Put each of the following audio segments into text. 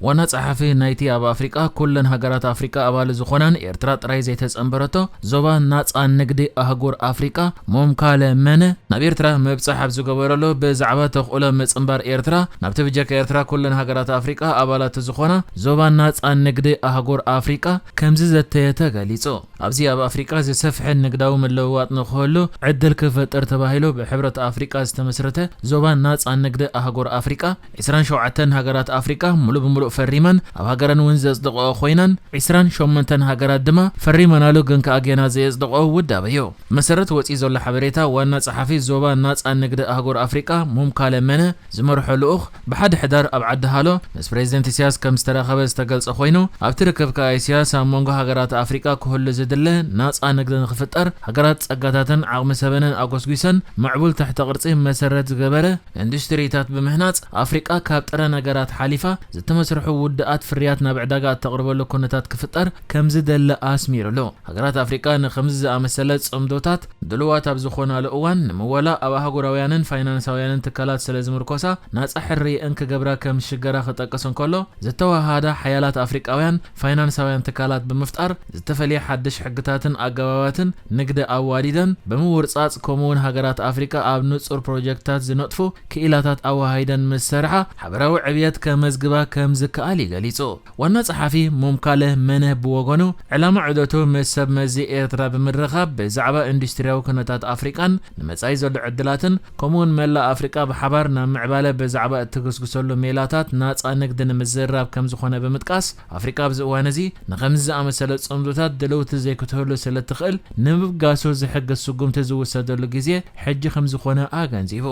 ዋና ጸሓፊ ናይቲ ኣብ ኣፍሪቃ ኩለን ሃገራት ኣፍሪቃ ኣባል ዝኾናን ኤርትራ ጥራይ ዘይተጸንበረቶ ዞባ ናጻ ንግዲ ኣህጉር ኣፍሪቃ ሞምካለ መነ፣ ናብ ኤርትራ ምብጻሕ ኣብ ዝገበረሉ፣ ብዛዕባ ተኽእሎ ምጽንባር ኤርትራ ናብቲ ብጀካ ኤርትራ ኩለን ሃገራት ኣፍሪቃ ኣባላት ዝኾና ዞባ ናጻ ንግዲ ኣህጉር ኣፍሪቃ ከምዚ ዘተየ ተገሊጹ። ኣብዚ ኣብ ኣፍሪቃ ዝሰፍሐ ንግዳዊ ምልውዋጥ ንክህሉ ዕድል ክፈጥር ተባሂሉ ብሕብረት ኣፍሪቃ ዝተመስረተ ዞባ ናጻ ንግዲ ኣህጉር ኣፍሪቃ፣ ዕስራን ሸውዓተን ሃገራት ኣፍሪቃ ሙሉእ ብሙሉእ ፈሪመን ኣብ ሃገረን እውን ዘጽድቐኦ ኮይነን፣ ዕስራን ሸሞንተን ሃገራት ድማ ፈሪመናሉ ግን ከኣ ጌና ዘየጽድቐኦ ውዳበ እዩ። መሰረት ወጺኡ ዘሎ ሓበሬታ፣ ዋና ጸሓፊ ዞባ ናጻ ንግዲ ኣህጉር ኣፍሪቃ ሙምካለ መነ ዝመርሖ ልኡኽ ብሓደ ሕዳር ኣብ ዓዲ ሃሎ ምስ ፕሬዚደንት ኢሳያስ ከም ዝተራኸበ ዝተገልጸ ኮይኑ፣ ኣብቲ ርክብ ከኣ ኢሳያስ ኣብ መንጎ ሃገራት ኣፍሪቃ ክህሉ ዝድለ ናጻ ንግዲ ንክፍጠር፣ ሃገራት ጸጋታተን ዓቕሚ ሰበነን ኣጎስጒሰን ምዕቡል ትሕተ ቅርጺ መሰረት ዝገበረ ኢንዱስትሪታት ብምህናጽ፣ ኣፍሪቃ ካብ ጥረ ነገራት ሓሊፋ ዝተመስርሑ ውድኣት ፍርያት ናብ ዕዳጋ እተቕርበሉ ኩነታት ክፍጠር ከም ዝደለ ኣስሚሩሉ። ሃገራት ኣፍሪቃ ንኸምዚ ዝኣመሰለ ጽምዶታት ድሉዋት ኣብ ዝኾናሉ እዋን፣ ንምወላ ኣብ ኣህጉራውያንን ፋይናንሳውያንን ትካላት ስለ ዝምርኮሳ፣ ናጻ ሕርየአን ክገብራ ከም ዝሽገራ ክጠቅስ እንከሎ፣ ዝተወሃሃዳ ሓያላት ኣፍሪቃውያን ፋይናንሳውያን ትካላት ብምፍጣር፣ ዝተፈልየ ሓድሽ ሕግታትን ኣገባባትን ንግዲ ኣዋዲደን ብምውርጻጽ፣ ከምኡውን ሃገራት ኣፍሪቃ ኣብ ንጹር ፕሮጀክትታት ዝነጥፉ ክኢላታት ኣወሃሂደን ምስ ሰርሓ፣ ሓበራዊ ዕብየት ከመዝግባ ከም ዝከኣል እዩ ገሊጹ። ዋና ጸሓፊ ሞምካለ መነህ ብወገኑ፣ ዕላማ ዑደቱ ምስ ሰብ መዚ ኤርትራ ብምርኻብ፣ ብዛዕባ ኢንዱስትሪያዊ ኩነታት ኣፍሪቃን ንመጻኢ ዘሎ ዕድላትን፣ ከምኡውን መላእ ኣፍሪቃ ብሓባር ናብ ምዕባለ ብዛዕባ እትግስግሰሉ ሜላታት ናጻ ንግዲ ንምዝርራብ ከም ዝኾነ ብምጥቃስ፣ ኣፍሪቃ ኣብዚ እዋን እዚ ንኸምዚ ዝኣመሰለ ጽምዶታት ድልውቲ ዘይክትህሉ ስለ እትኽእል፣ ንምብጋሱ ዝሕግዝ ስጉምቲ ዝውሰደሉ ግዜ ሕጂ ከም ዝኾነ ኣገንዚቡ።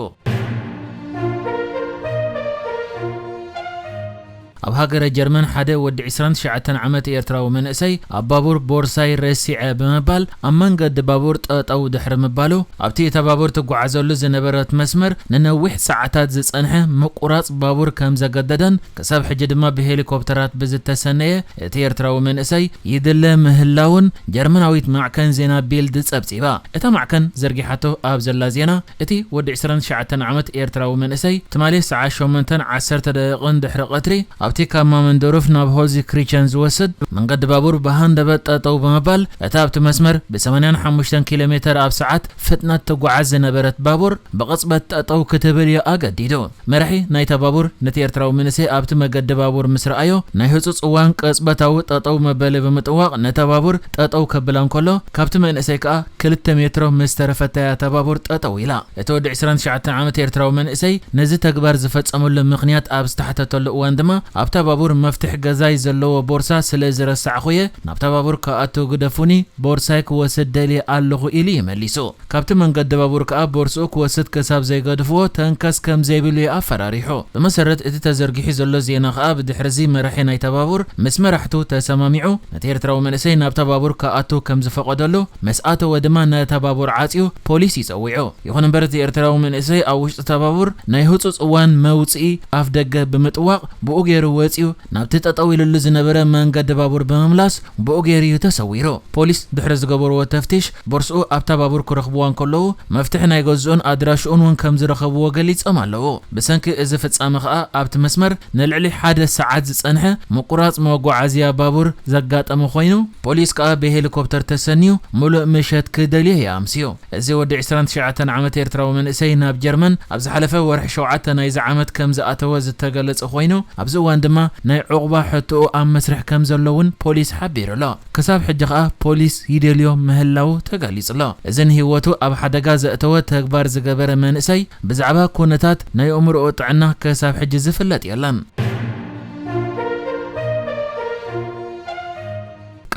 ኣብ ሃገረ ጀርመን ሓደ ወዲ ዕስራን ትሽዓተን ዓመት ኤርትራዊ መንእሰይ ኣብ ባቡር ቦርሳይ ረሲዐ ብምባል ኣብ መንገዲ ባቡር ጠጠው ድሕሪ ምባሉ፣ ኣብቲ እታ ባቡር ትጓዓዘሉ ዝነበረት መስመር ንነዊሕ ሰዓታት ዝጸንሐ ምቁራጽ ባቡር ከም ዘገደደን፣ ክሳብ ሕጂ ድማ ብሄሊኮፕተራት ብዝተሰነየ እቲ ኤርትራዊ መንእሰይ ይድለ ምህላውን ጀርመናዊት ማዕከን ዜና ቢልድ ጸብጺባ። እታ ማዕከን ዘርጊሓቶ ኣብ ዘላ ዜና፣ እቲ ወዲ ዕስራን ትሽዓተን ዓመት ኤርትራዊ መንእሰይ ትማሊ ሰዓት ሸሞንተን ዓሰርተ ደቂቕን ድሕሪ ቀትሪ ኣብቲ ካብ ማመንደሩፍ ናብ ሆልዚ ክሪቸን ዝወስድ መንገዲ ባቡር ብሃንደበት ጠጠው ብምባል፣ እታ ኣብቲ መስመር ብ ሰማንያን ሓሙሽተን ኪሎ ሜተር ኣብ ሰዓት ፍጥነት ትጓዓዝ ዝነበረት ባቡር ብቕጽበት ጠጠው ክትብል እዩ ኣገዲዱ። መራሒ ናይታ ባቡር ነቲ ኤርትራዊ መንእሰይ ኣብቲ መገዲ ባቡር ምስ ረኣዮ፣ ናይ ህጹጽ እዋን ቅጽበታዊ ጠጠው መበሊ ብምጥዋቕ ነታ ባቡር ጠጠው ከብላ እንከሎ፣ ካብቲ መንእሰይ ከኣ ክልተ ሜትሮ ምስ ተረፈታ እያ እታ ባቡር ጠጠው ኢላ። እቲ ወዲ ዕስራን ትሽዓተን ዓመት ኤርትራዊ መንእሰይ ነዚ ተግባር ዝፈጸመሉ ምኽንያት ኣብ ዝተሓተተሉ እዋን ድማ፣ ኣብታ ባቡር መፍትሕ ገዛይ ዘለዎ ቦርሳ ስለ ዝረሳዕኹ እየ ናብታ ባቡር ክኣቱ ግደፉኒ፣ ቦርሳይ ክወስድ ደልየ ኣለኹ ኢሉ እዩ መሊሱ። ካብቲ መንገዲ ባቡር ከኣ ቦርስኡ ክወስድ ክሳብ ዘይገድፍዎ ተንከስ ከም ዘይብሉ እዩ ኣፈራሪሑ። ብመሰረት እቲ ተዘርጊሑ ዘሎ ዜና ከኣ፣ ብድሕሪዚ መራሒ ናይታ ባቡር ምስ መራሕቱ ተሰማሚዑ ነቲ ኤርትራዊ መንእሰይ ናብታ ባቡር ክኣቱ ከም ዝፈቐደሉ፣ ምስ ኣተወ ድማ ነታ ባቡር ዓጽዩ ፖሊስ እዩ ጸዊዑ። ይኹን እምበር እቲ ኤርትራዊ መንእሰይ ኣብ ውሽጢ እታ ባቡር ናይ ህጹጽ እዋን መውጽኢ ኣፍ ደገ ብምጥዋቕ ብኡ ገይሩ ወጺኡ ናብቲ ጠጠው ኢሉሉ ዝነበረ መንገዲ ባቡር ብምምላስ ብኡ ገይሩ እዩ ተሰዊሩ። ፖሊስ ድሕሪ ዝገበርዎ ተፍቲሽ፣ ቦርስኡ ኣብታ ባቡር ክረኽብዋ እንከለዉ፣ መፍትሒ ናይ ገዝኡን ኣድራሽኡን እውን ከም ዝረኸብዎ ገሊጾም ኣለዉ። ብሰንኪ እዚ ፍጻመ ከኣ ኣብቲ መስመር ንልዕሊ ሓደ ሰዓት ዝጸንሐ ምቁራጽ መጓዓዝያ ባቡር ዘጋጠመ ኮይኑ፣ ፖሊስ ከኣ ብሄሊኮፕተር ተሰንዩ ምሉእ ምሸት ክደልዮ እዩ ኣምስዩ። እዚ ወዲ ዕስራን ትሽዓተን ዓመት ኤርትራዊ መንእሰይ ናብ ጀርመን ኣብ ዝሓለፈ ወርሒ ሸውዓተ ናይዚ ዓመት ከም ዝኣተወ ዝተገለጸ ኮይኑ፣ ኣብዚ እዋን ድማ ናይ ዑቕባ ሕቶኡ ኣብ መስርሕ ከም ዘሎ እውን ፖሊስ ሓቢሩ ኣሎ። ክሳብ ሕጂ ከኣ ፖሊስ ይደልዮ ምህላዉ ተገሊጹ ኣሎ። እዚ ንህይወቱ ኣብ ሓደጋ ዘእተወ ተግባር ዝገበረ መንእሰይ ብዛዕባ ኩነታት ናይ ኣእምሮኡ ጥዕና ክሳብ ሕጂ ዝፍለጥ የለን።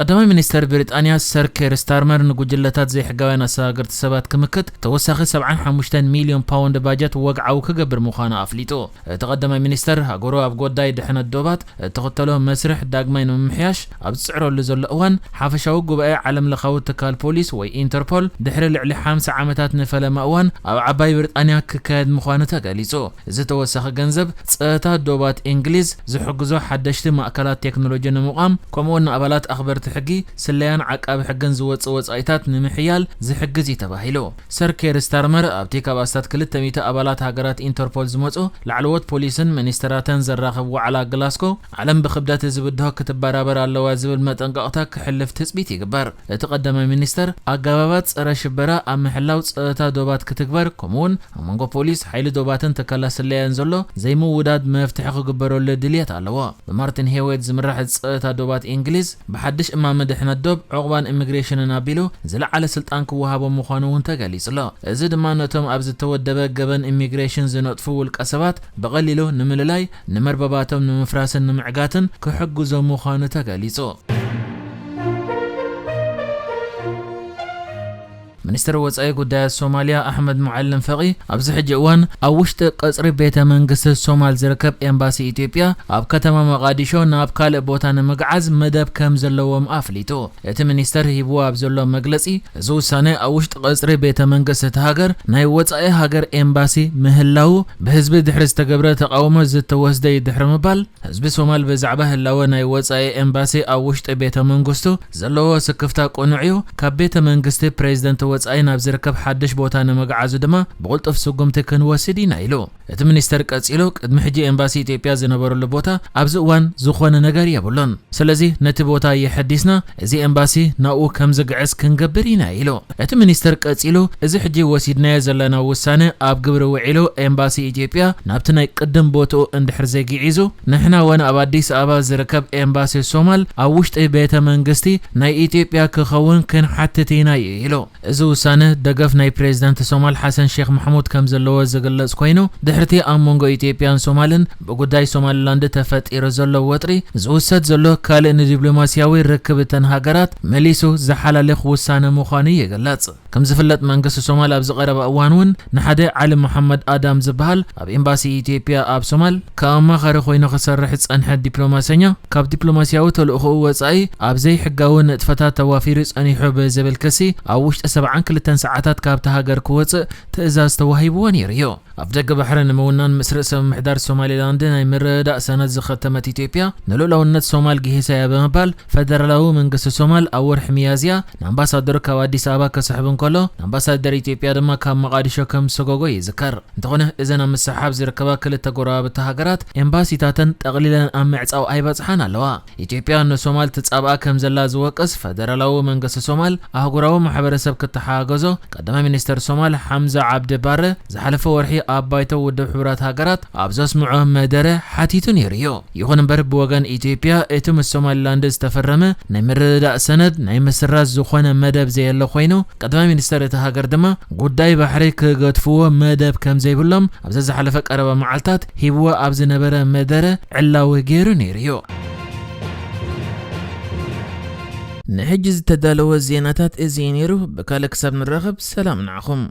ቀዳማይ ሚኒስተር ብሪጣንያ ሰር ኬር ስታርመር ንጉጅለታት ዘይሕጋውያን ኣሰጋገርቲ ሰባት ክምክት ተወሳኺ ሰብዓን ሓሙሽተን ሚልዮን ፓውንድ ባጀት ወግዓዊ ክገብር ምዃኑ ኣፍሊጡ። እቲ ቀዳማይ ሚኒስተር ሃገሩ ኣብ ጎዳይ ድሕነት ዶባት እትኽተሎ መስርሕ ዳግማይ ንምምሕያሽ ኣብ ዝጽዕረሉ ዘሎ እዋን፣ ሓፈሻዊ ጉባኤ ዓለምለኻዊ ትካል ፖሊስ ወይ ኢንተርፖል ድሕሪ ልዕሊ ሓምሳ ዓመታት ንፈለማ እዋን ኣብ ዓባይ ብሪጣንያ ክካየድ ምዃኑ ተገሊጹ። እዚ ተወሳኺ ገንዘብ ጸታ ዶባት እንግሊዝ ዝሕግዞ ሓደሽቲ ማእከላት ቴክኖሎጂ ንምቋም፣ ከምኡውን ንኣባላት ኣኽበርቲ ሕጊ ስለያን ዓቃቢ ሕግን ዝወጽእ ወጻኢታት ንምሕያል ዝሕግዝ እዩ ተባሂሉ። ሰር ኬር ስታርመር ኣብቲ ካብ ኣስታት ክልተ ሚእቲ ኣባላት ሃገራት ኢንተርፖል ዝመጹ ላዕለዎት ፖሊስን ሚኒስተራትን ዘራኸብ ዋዕላ ግላስኮ፣ ዓለም ብክብደት እዚ ብድሆ ክትበራበር ኣለዋ ዝብል መጠንቀቕታ ክሕልፍ ትጽቢት ይግበር። እቲ ቀዳማይ ሚኒስተር ኣገባባት ጸረ ሽበራ ኣብ ምሕላው ጸጥታ ዶባት ክትግበር፣ ከምኡውን ኣብ መንጎ ፖሊስ፣ ሓይሊ ዶባትን ትካላት ስለያን ዘሎ ዘይምውዳድ መፍትሒ ክግበረሉ ድልየት ኣለዎ። ብማርቲን ሄዌት ዝምራሕ ጸጥታ ዶባት እንግሊዝ ብሓድሽ እማመ ድሕነት ዶብ፣ ዕቑባን ኢሚግሬሽንን ኣቢሉ ዝለዓለ ስልጣን ክወሃቦ ምዃኑ እውን ተገሊጹ ኣሎ። እዚ ድማ ነቶም ኣብ ዝተወደበ ገበን ኢሚግሬሽን ዝነጥፉ ውልቀ ሰባት ብቐሊሉ ንምልላይ፣ ንመርበባቶም ንምፍራስን ንምዕጋትን ክሕግዞ ምዃኑ ተገሊጹ። ሚኒስትር ወጻኢ ጉዳያት ሶማልያ ኣሕመድ ሙዓለም ፈቒ ኣብዚ ሕጂ እዋን ኣብ ውሽጢ ቀጽሪ ቤተ መንግስቲ ሶማል ዝርከብ ኤምባሲ ኢትዮጵያ ኣብ ከተማ መቓዲሾ ናብ ካልእ ቦታ ንምግዓዝ መደብ ከም ዘለዎም ኣፍሊጡ። እቲ ሚኒስተር ሂብዎ ኣብ ዘሎ መግለጺ፣ እዚ ውሳነ ኣብ ውሽጢ ቀጽሪ ቤተ መንግስቲ እቲ ሃገር ናይ ወጻኢ ሃገር ኤምባሲ ምህላዉ ብህዝቢ ድሕሪ ዝተገብረ ተቓውሞ ዝተወስደ እዩ ድሕሪ ምባል፣ ህዝቢ ሶማል ብዛዕባ ህላወ ናይ ወጻኢ ኤምባሲ ኣብ ውሽጢ ቤተ መንግስቱ ዘለዎ ስክፍታ ቅኑዕ እዩ። ካብ ቤተ መንግስቲ ፕሬዝደንት ወጻኢ ናብ ዝርከብ ሓድሽ ቦታ ንምግዓዙ ድማ ብቕልጡፍ ስጉምቲ ክንወስድ ኢና ኢሉ። እቲ ሚኒስተር ቀጺሉ፣ ቅድሚ ሕጂ ኤምባሲ ኢትዮጵያ ዝነበረሉ ቦታ ኣብዚ እዋን ዝኾነ ነገር የብሉን። ስለዚ ነቲ ቦታ የሐዲስና፣ እዚ ኤምባሲ ናብኡ ከም ዝግዕዝ ክንገብር ኢና ኢሉ። እቲ ሚኒስተር ቀጺሉ፣ እዚ ሕጂ ወሲድናዮ ዘለና ውሳነ ኣብ ግብሪ ውዒሉ፣ ኤምባሲ ኢትዮጵያ ናብቲ ናይ ቅድም ቦትኡ እንድሕር ዘይግዒዙ፣ ንሕና ወን ኣብ ኣዲስ ኣበባ ዝርከብ ኤምባሲ ሶማል ኣብ ውሽጢ ቤተ መንግስቲ ናይ ኢትዮጵያ ክኸውን ክንሓትት ኢና እዩ ኢሉ። እዚ ውሳነ ደገፍ ናይ ፕሬዝዳንት ሶማል ሓሰን ሼክ ማሕሙድ ከም ዘለዎ ዝግለጽ ኮይኑ፣ ድሕርቲ ኣብ መንጎ ኢትዮጵያን ሶማልን ብጉዳይ ሶማሊላንድ ተፈጢሩ ዘሎ ወጥሪ ዝውሰድ ዘሎ ካልእ ንዲፕሎማስያዊ ርክብ እተን ሃገራት መሊሱ ዝሓላልኽ ውሳነ ምዃኑ ይግለጽ። ከም ዝፍለጥ መንግስቲ ሶማል ኣብዚ ቀረባ እዋን እውን ንሓደ ዓሊ መሓመድ ኣዳም ዝበሃል ኣብ ኤምባሲ ኢትዮጵያ ኣብ ሶማል ከም ኣማኻሪ ኮይኑ ክሰርሕ ዝጸንሐ ዲፕሎማሰኛ ካብ ዲፕሎማስያዊ ተልእኾኡ ወጻኢ ኣብ ዘይሕጋዊ ንጥፈታት ተዋፊሩ ጸኒሑ ብዝብል ክሲ ኣብ ውሽጢ ሰብዓን ክልተን ሰዓታት ካብታ ሃገር ክወጽእ ትእዛዝ ተዋሂብዎ ነይሩ እዩ። ኣብ ደገ ባሕሪ ንምውናን ምስ ርእሰ ምምሕዳር ሶማሊላንድ ናይ ምርድዳእ ሰነድ ዝኸተመት ኢትዮጵያ ንልኡላውነት ሶማል ግሂሰ እያ ብምባል ፈደራላዊ መንግስቲ ሶማል ኣብ ወርሒ ሚያዝያ ንኣምባሳደሩ ካብ ኣዲስ ኣበባ ክስሕብ እንከሎ ንኣምባሳደር ኢትዮጵያ ድማ ካብ መቓዲሾ ከም ዝሰጎጎ ይዝከር። እንተኾነ እዘን ኣብ ምስሕሓብ ዝርከባ ክልተ ጎረባብቲ ሃገራት ኤምባሲታተን ጠቕሊለን ኣብ ምዕጻው ኣይበጽሓን ኣለዋ። ኢትዮጵያ ንሶማል ትጻብኣ ከም ዘላ ዝወቅስ ፈደራላዊ መንግስቲ ሶማል ኣህጉራዊ ማሕበረሰብ ክተሓጋገዞ ቀዳማይ ሚኒስተር ሶማል ሓምዛ ዓብዲ ባረ ዝሓለፈ ወርሒ ኣብ ባይቶ ውድብ ሕቡራት ሃገራት ኣብ ዘስምዖ መደረ ሓቲቱ ነይሩ እዩ። ይኹን እምበር ብወገን ኢትዮጵያ እቲ ምስ ሶማሊላንድ ዝተፈረመ ናይ ምርድዳእ ሰነድ ናይ ምስራዝ ዝኾነ መደብ ዘየለ ኮይኑ ቀዳማይ ሚኒስተር እቲ ሃገር ድማ ጉዳይ ባሕሪ ክገድፍዎ መደብ ከም ዘይብሎም ኣብ ዘዝሓለፈ ቀረባ መዓልታት ሂብዎ ኣብ ዝነበረ መደረ ዕላዊ ገይሩ ነይሩ እዩ። ንሕጂ ዝተዳለወ ዜናታት እዚ እዩ ነይሩ። ብካልእ ክሳብ ንራኸብ ሰላም ንዓኹም።